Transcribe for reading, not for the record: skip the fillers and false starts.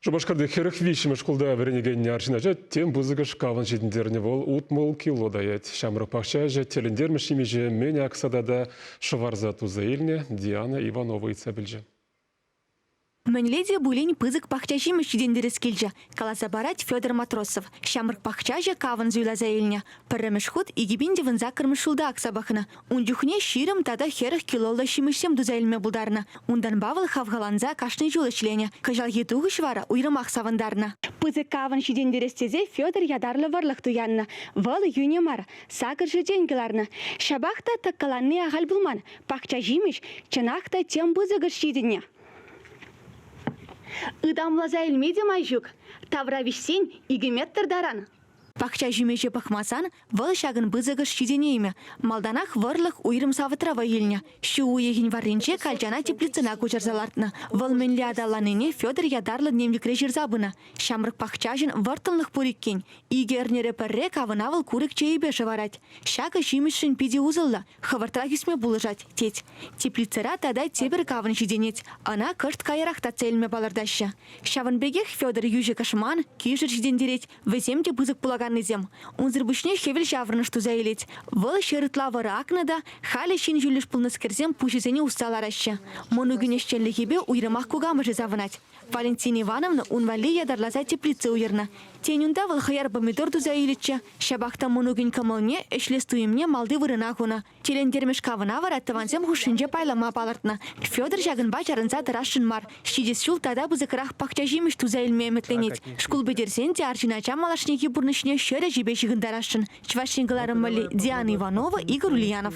Шупашкарти 43-мӗш шкулта вӗренекен арҫын ача тем пысӑкӑш кавӑн ҫитӗнтернӗ вӑл 60 кило таять. Ҫамрӑк пахчаҫӑ тӗлӗнтермӗш ҫимӗҫе мӗн акса тата шӑварса туса илнӗ Диана Иванова ыйтса пӗлчӗ. Мӗнле те пулин пысӑк пахча ҫимӗҫ ҫитӗнтерес килчӗ, каласа парать Федор Матросов. Ҫамрӑк пахчаҫӑ кавӑн суйласа илнӗ. Пӗрремӗш хут 2018 ҫулта акса пӑхнӑ. Ун чухне 20 тата 40 килоллӑ ҫимӗҫсем туса илме пултарнӑ. Унтанпа вӑл хавхаланса кашни ҫул ӗҫленӗ. Кӑҫалхи тухӑҫ вара уйрӑмах савӑнтарнӑ. Пысӑк кавӑн ҫитӗнтерес тесе Федор ятарлӑ вӑрлӑх туяннӑ. Вӑл йӳнӗ мар, сакӑр ҫӗртен кӑларнӑ. Ҫапах та тӑккаланни ахаль пулман. Пахча ҫимӗҫ чӑнах та тем пысӑкӑш ҫитӗннӗ. Ытамласа илме те май ҫук. Тавра виҫсен 2 метр таран. Пахча ҫимӗҫе пӑхмасан вӑл ҫакӑн пысӑкӑш ҫитӗнеймӗ. Малтанах вӑрлӑх уйрӑм савӑтра вӑй илнӗ. Ҫу уйӑхӗн варринче калчана теплицӑна куҫарса лартнӑ. Вӑл мӗнле аталаннине Федор ятарлӑ дневникре ҫырса пынӑ. Ҫамрӑк пахчаҫӑн вӑрттӑнлӑх пур иккен. Икӗ эрнере пӗрре кавӑна вӑл курӑк чейӗпе шӑварать. Ҫакӑ ҫимӗҫшӗн питӗ усӑллӑ, хӑвӑртрах ӳсме пулӑшать, тет. Теплицӑра тата тепӗр кавӑн ҫитӗнет. Ӑна кӑшт каярах татса илме палӑртаҫҫӗ. Ҫавӑн пекех Федор йӳҫӗ кӑшман, кишӗр ҫитӗнтерет, вӗсем те пысӑк пулаканнисем. Унсӑр пуҫне хӗвел ҫаврӑнӑш туса илет. Вӑл ҫӗр ытла вӑрӑ акнӑ та халӗ ҫын ҫӳллӗш пулнӑскерсем пуҫӗсене усса лараҫҫӗ. Мӑнукӗн ӗҫченлӗхӗпе уйрӑмах кукамӑшӗ савӑнать. Валентина Ивановна ун валли ятарласа теплица уйӑрнӑ. Тен, унта вӑл хӑяр-помидор туса илӗччӗ. Ҫапах та мӑнукӗн кӑмӑлне, ӗҫлес туйӑмне малти вырӑна хунӑ. Тӗлӗнтермӗш кавӑна вара тӑвансем хушшинче пайлама палӑртнӑ. Федор ҫакӑнпа чарӑнса тӑрасшӑн мар. Ҫитес ҫул тата пысӑкрах пахча ҫимӗҫ туса илме ӗмӗтленет. Шкул пӗтерсен те арҫын ача малашнехи пурнӑҫне ҫӗр ӗҫӗпе ҫыхӑнтарасшӑн. Чӑваш Ен кӑларӑмӗллӗ Диана Иванова, Игорь Ульянов.